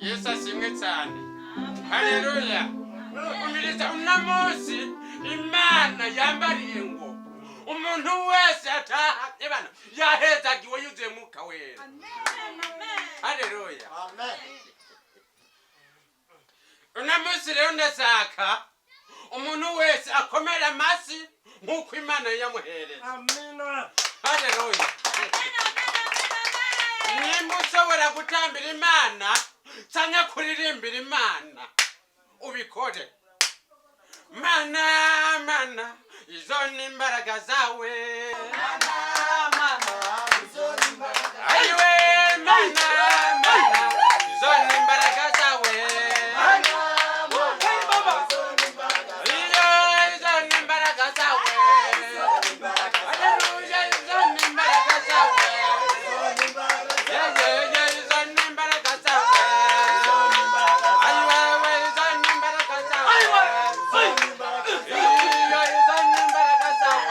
Yesu ashimwe cyane. Haleluya. Umviriza, uno munsi Imana yambariye ngo umuntu wese ataha ebana yahezagiwe, yuzuye Mwuka Wera. Haleluya. Uno munsi rero ndashaka umuntu wese akomera amashyi nk'uko Imana yamuhereza. Amina. Haleluya. Nimba ushobora gutambira Imana cyangwa kuririmbira Imana, ubikore. Mana, Mana, izo ni imbaraga zawe. Ayiwe, Mana, Mana, izo ni imbaraga zawe. Hey baba. Iyo, izo ni imbaraga zawe. Haleluya, izo ni imbaraga zawe. Ye, ye, ye, izo ni imbaraga zawe. Ayiwewe, izo ni imbaraga zawe. Iyo, izo ni imbaraga zawe.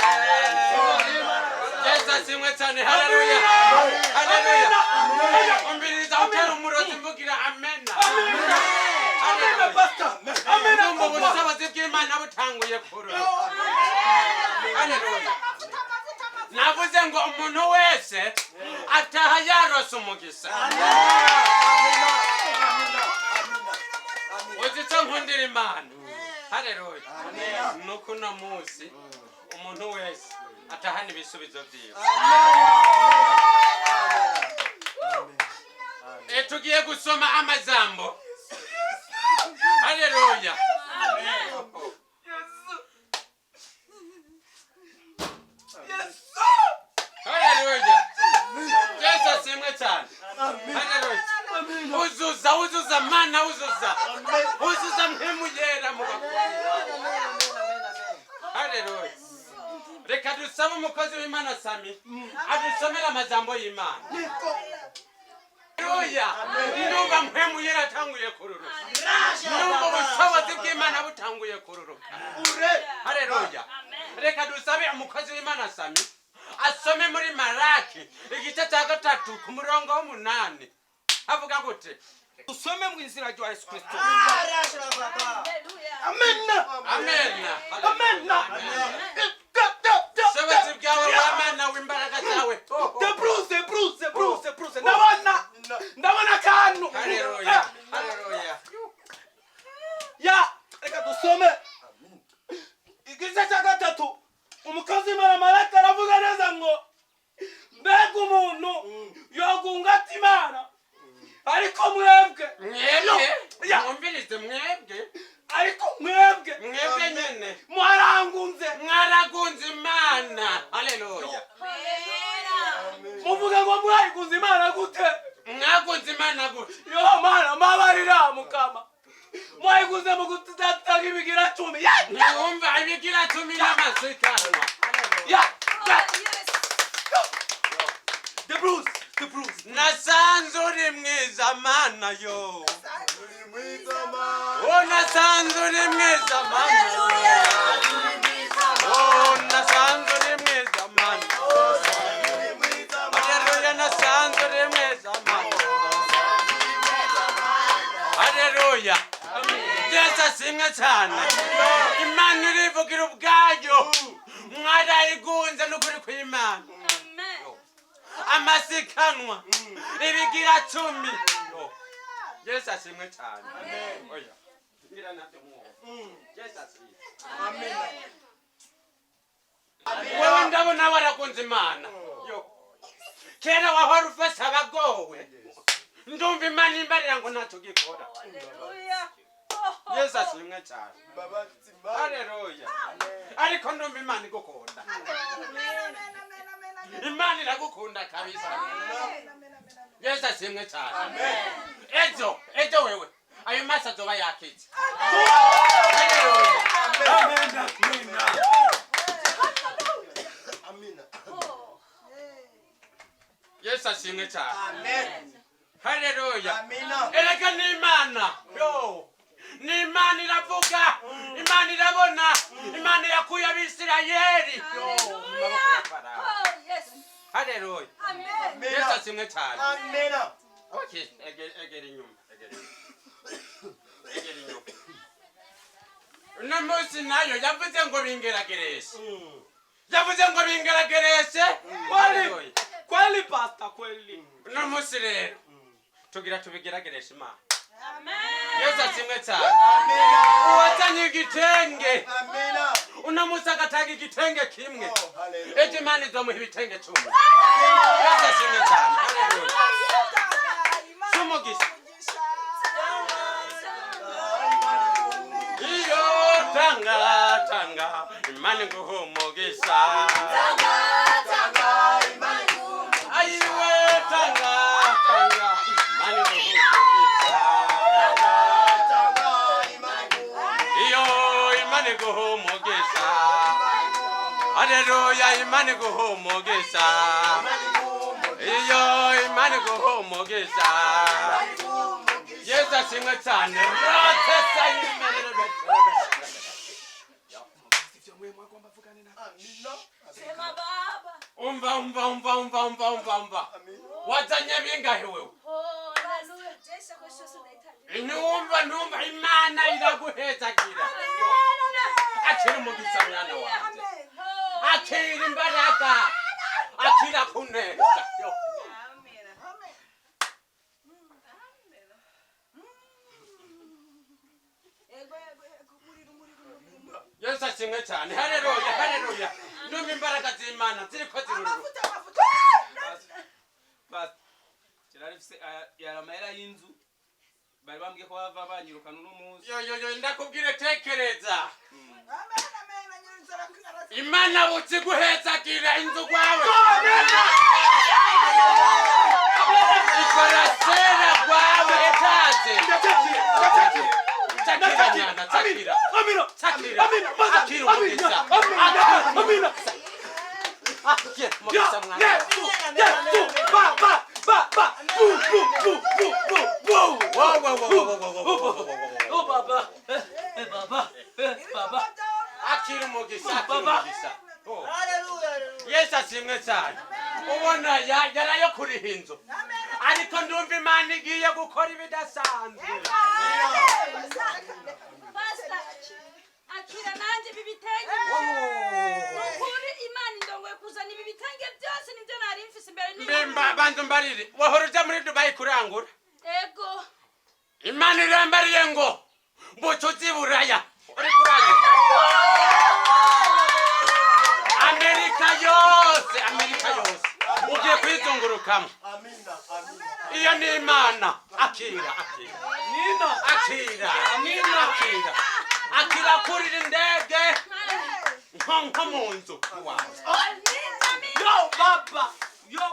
Yesu ashimwe cyane. Haleluya, haleluya. Umviriza, utera umurozi mvugira amena. Amina, pastor. Amina. Ndumva ubushobozi bw'Imana butanguye kururuka. Haleluya. Navuze ngo umuntu wese ataha yarose umugisha. Uzi icyo nkundira Imana? Haleluya. Nuko uno munsi umuntu wese atahana ibisubizo byiwe. Tugiye gusoma amajambo. Haleluya. Yesu. Yesu. Haleluya. Yesu ashimwe cyane. Haleluya. Uzuza, uzuza, Mana, uzuza, uzuza Mpwemu Yera mu bakuru. Haleluya. Reka dusabe umukozi w'Imana Sami adusomere amajambo y'Imana. Haleluya. Ndumva Mpwemu Yera atanguye kururuka. Ndumva ubushobozi bw'Imana butanguye kururuka. Haleluya. Reka dusabe umukozi w'Imana Sami asome muri Maraki igice cya 3 ku murongo w'8. Avuga gute? Usome mu izina rya Yesu Kristo. Amina. Amen. Amina. Ubushobozi bwawe, w'Imana, w'imbaraga zawe. De bruze bruze bruze bruze. Ndabona. Ndabona akantu. Haleluya, haleluya. Ya, reka dusome. Igice cya 3. Umukozi w'Imana Maraka aravuga neza ngo mbega umuntu yogunga ati Imana, ariko mwebwe Mwebwe. Ya. Mwumvirize, mwebwe. Ariko mwebwe Mwebwe nyene mwarangunze. Mwaragunze Imana. Haleluya. Muvuga ngo mwayigunze Imana gute? Mwagunze Imana gute? Yo Mana, mbabarira Mukama, mwayiguze mu gutanga ibigira 10 ya. Ntiwumva ibigira 10 n'amasikanwa? Ya ya. The Bruce, the Bruce. Nasanze uri mwiza, Mana yo. Oh, nasanze uri mwiza, Mana yo. Oh, nasanze uri mwiza, Mana. Haleluya. Nasanze uri mwiza, Mana. Haleluya. Yesu ashimwe cyane. Imana irivugira ubwayo. Mwarayigunze n'ukuri kw'Imana, amasikanwa, ibigira 10. Yesu ashimwe cyane. Oya, ngira nabyo mwumva. Yesu ashimwe. Wewe ndabona warakunze Imana. Yo, kera wahora ufasha abagowe. Ndumva Imana imbarira ngo ntacyo ugikora. Yesu ashimwe cyane. Haleluya. Ariko ndumva Imana igukunda. Imana iragukunda kabisa. Yesu ashimwe cyane. Ejo, ejo wewe ayo maso azoba yakize. Haleluya. Amina. Amina. Yesu ashimwe cyane. Amen. Haleluya. Amina. Erega ni Imana yo, ni Imana iravuga, Imana irabona, Imana yakuye Abisirayeli yo mu maboko ya Farawo. Haleluya. Yesu ashimwe cyane. Amina. Okay, egera inyuma, egera inyuma, egera inyuma. Uno munsi nayo yavuze ngo bingeragereshe, yavuze ngo bingeragereshe. Kweli kweli, pastor, kweli. Uno munsi rero tugira tubigeragereshe Imana. Yesu ashimwe cyane. Uwazanye igitenge uno munsi agatanga igitenge kimwe, ejo Imana izomuha ibitenge 10. Yesu ashimwe cyane. Haleluya. Sumugisha. Iyo tanga, tanga, Imana iguhe umugisha. Ayiwe, tanga, tanga, Imana iguhe umugisha. Iyo Imana iguhe umugisha. Haleluya, Imana iguhe umugisha. Iyo Imana iguhe umugisha. Yesu ashimwe cyane. Ratesa imerere. Sema baba. Umva, umva, umva, umva, umva, umva, umva. Wazanye bingahe wewe? Oh, haleluya. Jesu Kristo ndayithanda. Ntumva, ntumva, Imana iraguhezagira. Akira umugisha mwana wanje. Akira imbaraga. Akira kuneza. Yo. Amen. Yesu ashimwe cyane. Haleluya, haleluya. Ndumva imbaraga z'Imana ziriko ziruruka. Pastor, kirarifise yari amahera y'inzu bari bambwiye ko bava banyirukana uno munsi. Yo, yo, yo, ndakubwire, tekereza. Imana buzi guhezagira inzu gwawe. Iparasera gwawe etaje. Takira mwana, takira. Amina. Takira. Amina. Akira umugisha. Amina. Amina. Akira umugisha mwana. Yesu, Yesu, ba ba ba ba, bu bu bu bu bu bu. Wo, wo, wo, wo, wo, wo, wo, wo, wo, wo, wo. Oh baba, eh, eh, baba, eh, baba. Akira umugisha, akira Baba. umugisha. Oh. Yesu ashimwe cyane. Ubona yarayo kuriha inzu, ariko ndumva Imana igiye gukora ibidasanzwe. Pastor, akira nanjye ibi bitenge. Nukuri Imana indongoye kuzana ibi bitenge byose, nibyo nari mfise imbere. Mbimba banza umbarire, wahora uja muri Dubai kurangura? Ego. Imana irambariye ngo mbuca uzi Buraya uri kurangura Amerika yose, Amerika yose ugiye kuyizungurukamo. Iyo ni Imana. Akira, akira. Nina. Akira, akira, akira, kurira indege nko mu nzu iwawe. Yo baba, yo.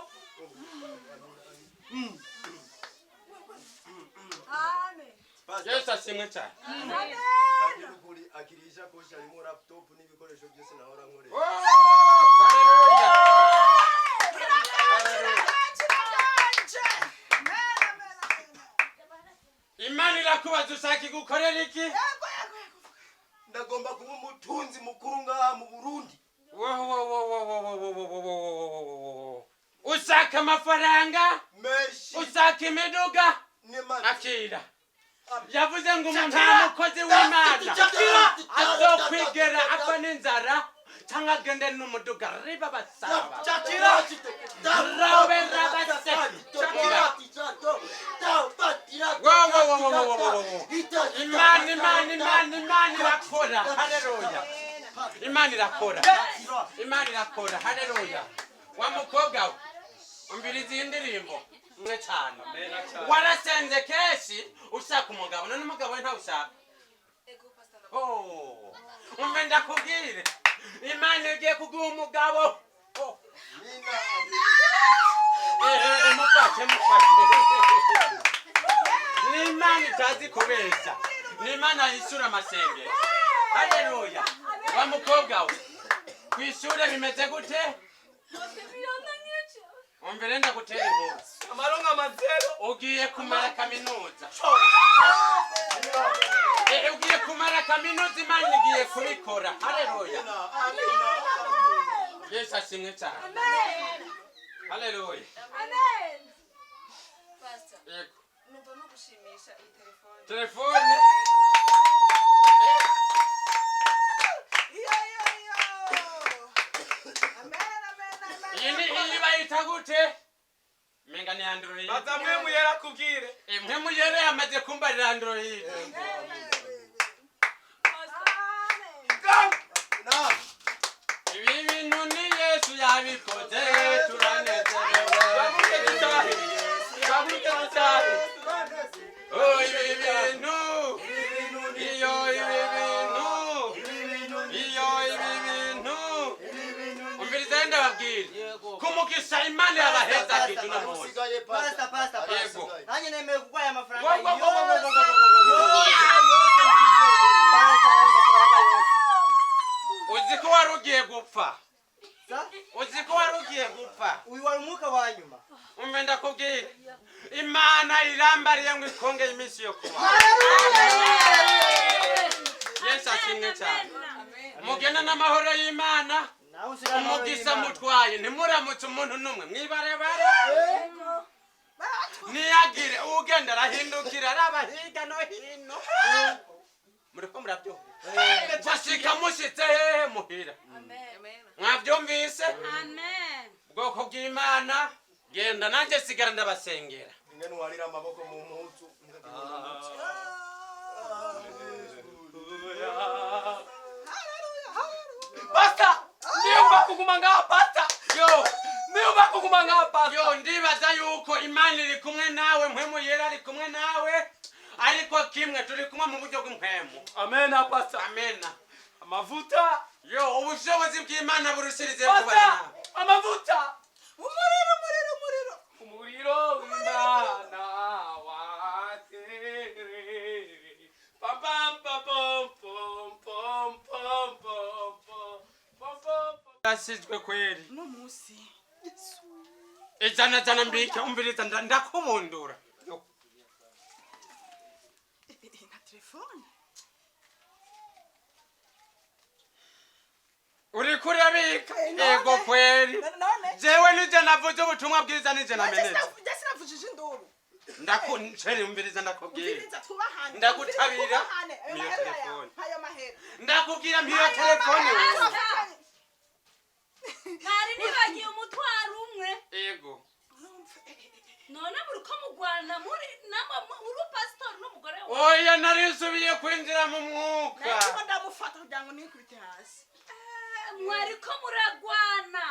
Yesu ashimwe cyane. Ukuri akira ishakoshi harimo laptop n'ibikoresho byose nahora nkoresha. Oh, haleluya. Imana irakubaza, ushaka igukorera iki? Ndagomba kuba umutunzi mukuru ngaha mu Burundi. Wo, wo, wo, wo, wo, wo, wo, wo, wo, wo, wo, wo, wo, wo. Ushaka amafaranga? Menshi. Ushaka imiduga? N'imana. Akira, yavuze ngo umuntu nta mukozi w'Imana azokwigera apfa n'inzara cyangwa agende n'umuduga riba basaba. Rabe rabase. Wo, wo, wo, wo, wo, wo, wo, wo. Imana, Imana, Imana, Imana irakora. Haleluya. Imana irakora, Imana irakora. Haleluya. Wa mukobwa we, umviriza iyi ndirimbo mwe cyane. Warasenze kenshi ushaka umugabo, none umugabo we ntawushaka. Oh, umve ndakubwire, Imana igiye kuguha umugabo. Oh. Eh, eh, eh, mufashe, mufashe. Ni Imana itazi kubeshya, ni Imana yishyura amasengero. Haleluya. Wa mukobwa we, ku ishure bimeze gute? Umvire ndagutera inkuru. Amaronga amazero. Ugiye kumara kaminuza. Eh, ugiye kumara kaminuza, Imana igiye kubikora. Haleluya. Yesu ashimwe cyane. Haleluya. Pastor, Yego. Numva no gushimisha iyi telefone. Telefone. Iyo iyo iyo. Amen, amen, amen. Iyi ni iyi bayita gute? Menga ni Android. Baza Mpwemu Yera akubwire. Mpwemu Yera yamaze kumbarira Android. Amen. Na. Ibi bintu ni Yesu yabikoze, turanezerewe. Baguruke dutahe. Baguruke dutahe. Oh, ibi bintu, iyo ibi bintu, iyo ibi bintu. Umviriza ndababwira. Kumugisha Imana yabaheza kitu no munsi. Usigaye. Pastor, pastor, pastor. Yego. Nanjye nemeye kuguha aya mafaranga Wo, wo, wo, wo, wo, wo, wo, wo, wo. yose, yose, pastor, aya mafaranga yose. Uzi ko wari ugiye gupfa. Sa? Uzi ko wari ugiye gupfa. Uyu wari umwuka wa nyuma. Umve ndakubwira. Imana irambariye ngo ikongeye iminsi yo kubaho. Yesu ashimwe cyane. Mugenda n'amahoro y'Imana. Nawe usigaye amahoro Umugisa y'Imana. mutwaye, ntimuramutse umuntu n'umwe mwibarebare, ntiyagire ugenda arahindukira araba hirya no hino. Muriko murabyumva? Gushika mushitse hehe? Muhira. Mwabyumvise? Amen. Ubwoko bw'Imana, genda, nanjye sigara ndabasengera. Ingene warira amaboko mu mpuzu. Pastor, niyumva kuguma ngaha, pastor. Yo. Niyumva kuguma ngaha, pastor. Yo, ndibaza yuko Imana iri kumwe nawe, Mpwemu Yera ari kumwe nawe, ariko kimwe turi kumwe mu buryo bw'impwemu. Amena, pastor. Amena. Amavuta. Yo, ubushobozi bw'Imana burushirize kuba Pastor, nawe. amavuta. Umuriro, umuriro, umuriro. Umuriro w'Imana waterere. Pam pam pam pam pam pam pam pam pam pam pam. Yasizwe kweri. Uno munsi. Ijana jana mbike, umviriza, ndakubundura. Yo. Na telefone. Uriko urabika? None. Ego kweri. None. Jewe nije navuze ubutumwa bwiza, nije namenetse. Njye sinavujije induru. Ndakuncere, umviriza ndakubwira. Umviriza, twubahane. Ndagutabira. Twubahane. Ayo Mpiyo mahera yawe. telefone. Ayo mahera. Ndakubwira mpiyo telefone wewe. Nari nibagiye umutwaro umwe. Ego. None muriko mugwana muri namwe, uri pasitori n'umugore wawe? Oya, narisubiye kwinjira mu mwuka. Nariko ndamufata kugira ngo nikubite hasi. Mwariko muragwana,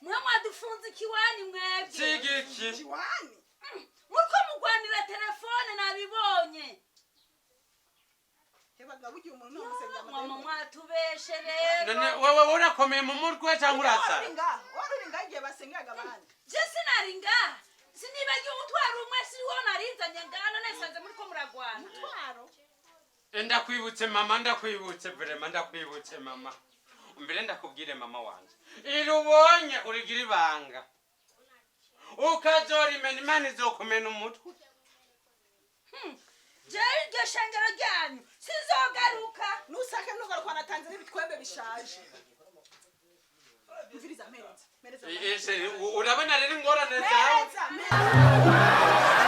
mwe mwadufunze ikiwani mwebwe. Cigiki? Jiwani. Muriko mugwanira telefone, nabibonye. Yabaga bugiye umuntu ntamusengera. Mwama mwatubeshe rero. None wewe urakomeye mu mutwe cyangwa urasara? Wari uri ngaho, wari uri ngaho igihe basengeraga abandi. Je sinari ngaha, sinibagiwe umutwaro umwe, si wo narinzanye ngaha, none nsanze muriko muragwana. Umutwaro? Ndakwibutse mama, ndakwibutse vraiment, ndakwibutse mama. Mbere ndakubwire mama wanje, irubonye urigira ibanga, ukazorimena Imana izokumena umutwe. Jewe iryo shengero ryanyu sizogaruka. Nusake ntugaruka, natanze n'ibitwembe bishaje. Mviriza, mpereza, mpereza. Urabona rero ingorane zawe. Mpereza, mpereza.